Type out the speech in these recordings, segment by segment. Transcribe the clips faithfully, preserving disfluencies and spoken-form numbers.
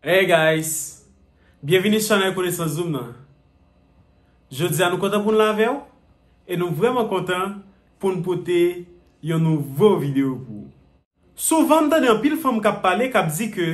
Hey guys! Byenvini sou chanèl Konesans Zoom nan. Jodi a nou kontan pou n la avè w e nou vrèman kontan pou n pote yon nouvo videyo pou ou. Souvan m tande anpil fanm k ap pale k ap di ke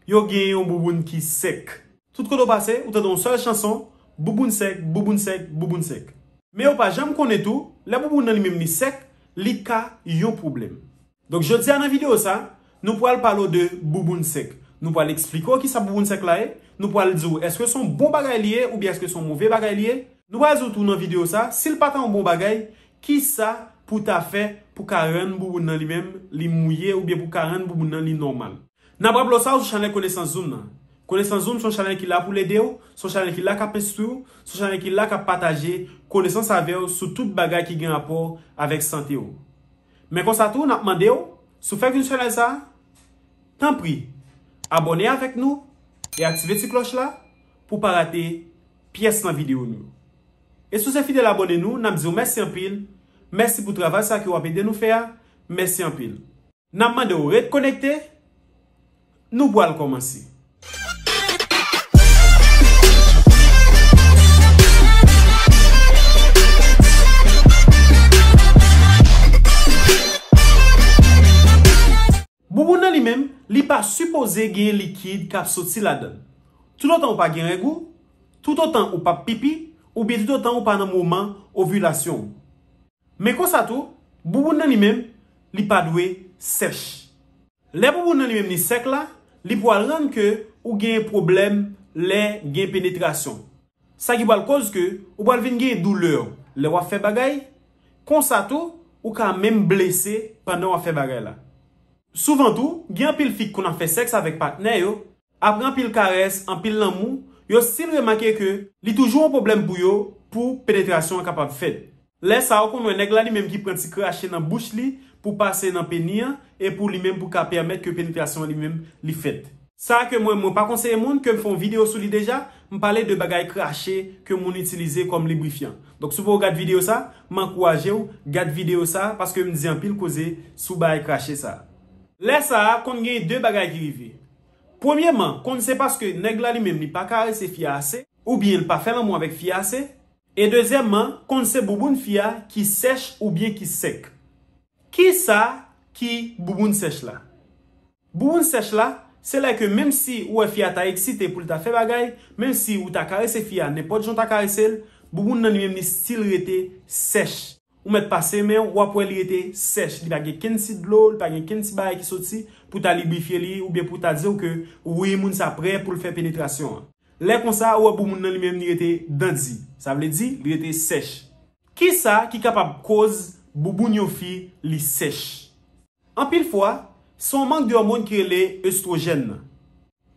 yo gen yon bouboun ki sèk. Tout kote w pase, ou tande yon sèl chanson, bouboun sèk, bouboun sèk, bouboun sèk. Men yo pa janm konnen tou, lè bouboun nan li menm li sèk, li ka yon pwoblèm. Donk jodi a nan videyo sa, nou pral pale w de bouboun sèk. Nou pral eksplike w kisa bouboun sèk la ye, nou pral di w èske se yon bon bagay li ye oubyen èske se yon move bagay li ye. Nou pral di w tou nan videyo sa, si l pa ta yon bon bagay, kisa pou w ta fè pou ka rann bouboun nan li menm li mouye oubyen pou w ka rann bouboun nan li nòmal. N ap raple w sa sou chanèl Konesans Zoom nan. Konesans Zoom se yon chanèl ki la pou l ede w, se yon chanèl ki la k ap enstwi w, se yon chanèl ki la k ap pataje konesans avè w sou tout bagay ki gen rapò avèk sante w. Men konsa tou, n ap mande w, si w fèk vin sou chanèl sa, tanpri, abòne avèk nou e aktive ti klòch la pou w pa rate pyès nan videyo nou yo. E si w se fidèl abòne nou, n ap di w mèsi anpil, mèsi pou travay sa ke w ap ede nou fè a, mèsi anpil. N ap mande w ret konekte, nou pral kòmanse. Bouboun nan li menm, li pa sipoze gen likid k ap soti ladan l. Toutotan ou pa gen règ ou, toutotan ou p ap pipi, oubyen toutotan ou pa nan moman ovilasyon w. Men konsa tou, bouboun nan li menm, li pa dwe sèch. Lè bouboun nan li menm li sèk la, li pral rann ke ou gen pwoblèm lè gen penetrasyon. Sa ki pral koz ke ou pral vin gen doulè lè w ap fè bagay, konsa tou, ou ka menm blese pandan w ap fè bagay la. Souvan tou, gen anpil fi k konn ap fè sèks avèk patnè yo, apre anpil karès, anpil lanmou, yo still remake ke li toujou yon pwoblèm pou yo pou penetrasyon an kapab fèt. Lè sa a, ou konn wè nèg la li menm ki pran ti krache nan bouch li pou pase nan peni an e pou li menm pou ka pèmèt ke penetrasyon an li menm li fèt. Sa a ke mwen, mwen pa konseye moun, ke m fè yon videyo sou li deja, m pale de bagay krache ke moun itilize kòm librifyan. Donk si w poko gad videyo sa, m ankouraje w gad videyo sa paske m di anpil koze sou bagay krache sa. Lè sa a, konn gen de bagay ki rive. Premyèman, konn se paske nèg la li menm li pa karese fi a ase, oubyen l pa fè lanmou avèk fi a ase. E dezyèmman, konn se bouboun fi a ki sèch oubyen ki sèk. Kisa ki bouboun sèch la? Bouboun sèch la, se lè ke menm si ou wè fi a ta eksite pou l ta fè bagay, menm si ou ta karese fi a nenpòt jan w ta karese l, bouboun nan li menm li still rete sèch. Ou mèt pase men w, w ap wè li rete sèch. Li pa gen kenn ti dlo, li pa gen kenn ti bagay ki soti pou ta librifye li oubyen pou ta di w ke wi, moun sa prè pou l fè penetrasyon an. Lè konsa, ou wè bouboun nan li menm li rete dandi. Sa vle di, li rete sèch. Kisa ki kapab koz bouboun yon fi li sèch? Anpil fwa, se yon mank de òmòn ki rele estwojèn nan.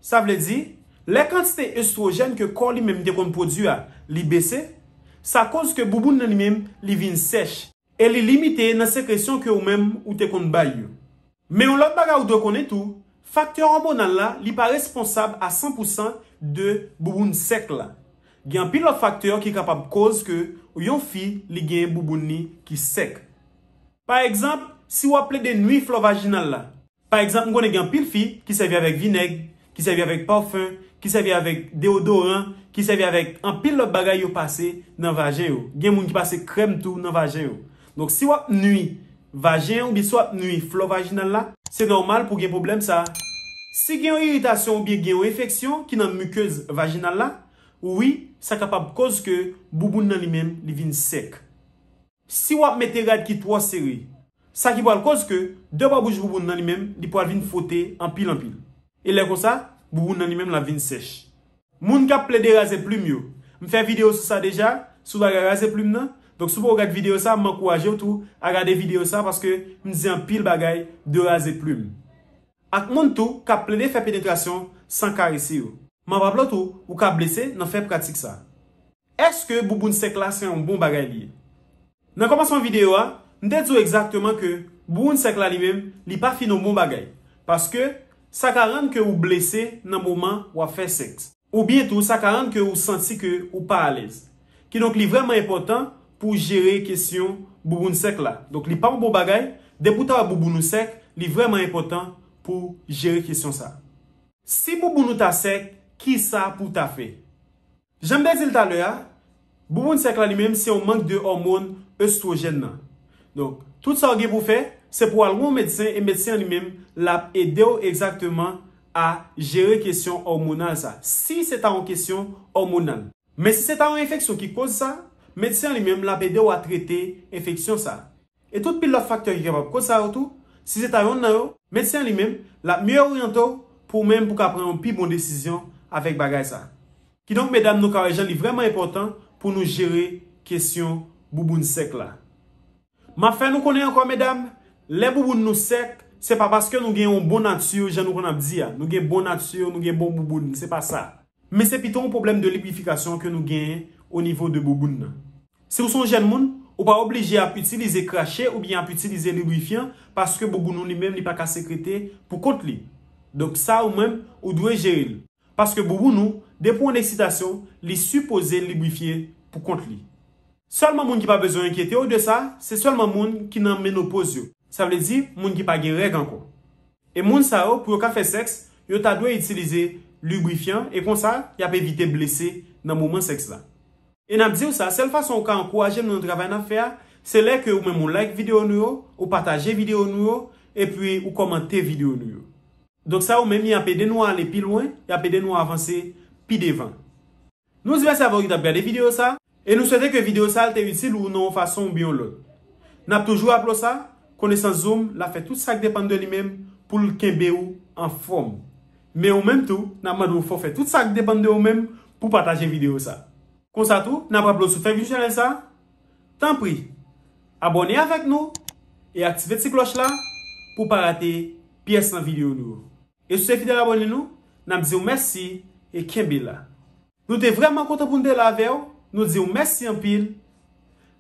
Sa vle di, lè kantite estwojèn ke kò li menm te konn pwodui a, li bese, sa koz ke bouboun nan li menm, li vin sèch. E li limite nan sekresyon ke ou menm ou te konn bay yo. Men yon lòt bagay ou dwe konnen tou, faktè òmonal la, li pa responsab a san pou san de bouboun sèk la. Gen anpil lòt faktè ki kapab koz ke yon fi li gen bouboun li ki sèk. Pa egzanp, si w ap plede nwi flò vajinal la. Pa egzanp, m konnen gen anpil fi ki sèvi avèk vinèg, ki sèvi avèk pafen, ki sèvi avèk deyodoran, ki sèvi avèk anpil lòt bagay yo pase nan vajen yo. Gen moun ki pase krèm tou nan vajen yo. Donk, si w ap nwi vajen oubyen si w ap nwi flò vajinal la, se nòmal pou gen pwoblèm sa a. Si gen yon iritasyon oubyen gen yon enfeksyon ki nan mikez vajinal la, wi, sa kapab koz ke bouboun nan li menm, li vin sèk. Si w ap mete rad ki twò sere, sa ki pral koz ke de bò bouch bouboun nan li menm, li pral vin fwote anpil anpil. E lè konsa, bouboun nan li menm l ap vin sèch. Moun k ap plede raze plim yo, m fè videyo sou sa deja, sou bagay raze plim nan. Donk si w poko gad videyo sa, m ankouraje w tou a gade videyo sa paske m di anpil bagay de raze plim. Ak moun tou k ap plede fè penetrasyon san karese yo. M ap raple w tou, ou ka blese nan fè pratik sa. Èske bouboun sèk la se yon bon bagay li ye? Nan kòmansman videyo a, m te di w egzakteman ke bouboun sèk la li menm, li pa fin yon bon bagay. Paske sa ka rann ke ou blese nan moman w ap fè sèks. Oubyen tou, sa ka rann ke ou santi ke ou pa alèz. Kidonk, li vrèman enpòtan pou w jere kesyon bouboun sèk la. Donk, li pa yon bon bagay, depi w ta wè bouboun ou sèk, li vrèman enpòtan pou w jere kesyon sa. Si bouboun ou ta sèk, kisa pou w ta fè? Jan m te di l talè a, bouboun sèk la li menm se yon mank de òmòn estwojèn nan. Donk, tout sa w gen pou w fè, se pou w al wè yon medsen e medsen an li menm l ap ede w egzakteman a jere kesyon òmonal sa. Si se ta yon kesyon òmonal. Men si se ta yon enfeksyon ki koz sa, medsen an li menm l ap ede w a trete enfeksyon sa. E tout pil lòt faktè ki kapab koz sa yo tou, si se ta yonn nan yo, medsen an li menm, l ap mye oryante w pou w menm pou w ka pran yon pi bon desizyon avèk bagay sa. Kidonk, medam, nou ka wè jan li vrèman enpòtan pou nou jere kesyon bouboun sèk la. M ap fè nou konnen ankò, medam, lè bouboun nou sèk, se pa paske nou gen yon bon nati, jan nou konn ap di a. Nou gen bon nati, nou gen bon bouboun, se pa sa. Men se pito yon pwoblèm de librifikasyon ke nou genyen o nivo de bouboun nan. Si w se yon jèn moun, ou pa oblije ap itilize krache oubyen ap itilize librifyan paske bouboun ou li menm li pa ka sekrete pou kont li. Donk sa ou menm, ou dwe jere l. Paske bouboun ou, depi w an eksitasyon, li sipoze librifye pou kont li. Sèlman moun ki pa bezwen enkyete w de sa, se sèlman moun ki nan menopoz yo. Sa vle di, moun ki pa gen règ ankò. E moun sa yo, pou yo ka fè sèks, yo ta dwe itilize librifyan e konsa, y ap evite blese nan moman sèks la. E n ap di w sa, sèl fason ou ka ankouraje nou nan travay n ap fè a, se lè ke ou menm ou like videyo nou yo, ou pataje videyo nou yo, epi ou kòmante videyo nou yo. Donk sa yo menm, y ap ede nou ale pi lwen, y ap ede nou avanse pi devan. Nou di mèsi avè w ki t ap gade videyo sa, e nou swete ke videyo sa te itil ou nan yon fason oubyen yon lòt. N ap toujou raple w sa, konesans Zoom, l ap fè tout sa k depann de li menm pou l kenbe w anfòm. Men ou menm tou, n ap mande w fò w fè tout sa k depann de ou menm pou w pataje videyo sa. Konsa tou, n ap raple w si w fèk vin sou chanèl sa, tanpri, abòne avèk nou e aktive ti klòch la pou w pa rate pyès nan videyo nou yo. E si w se fidèl abòne nou, n ap di w mèsi e kenbe la. Nou te vrèman kontan pou n te la avè w. Nou di w mèsi anpil.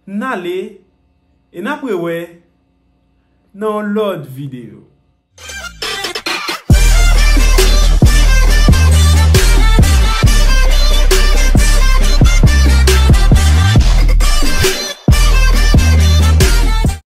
N ale e n ap rewè nan yon lòt videyo.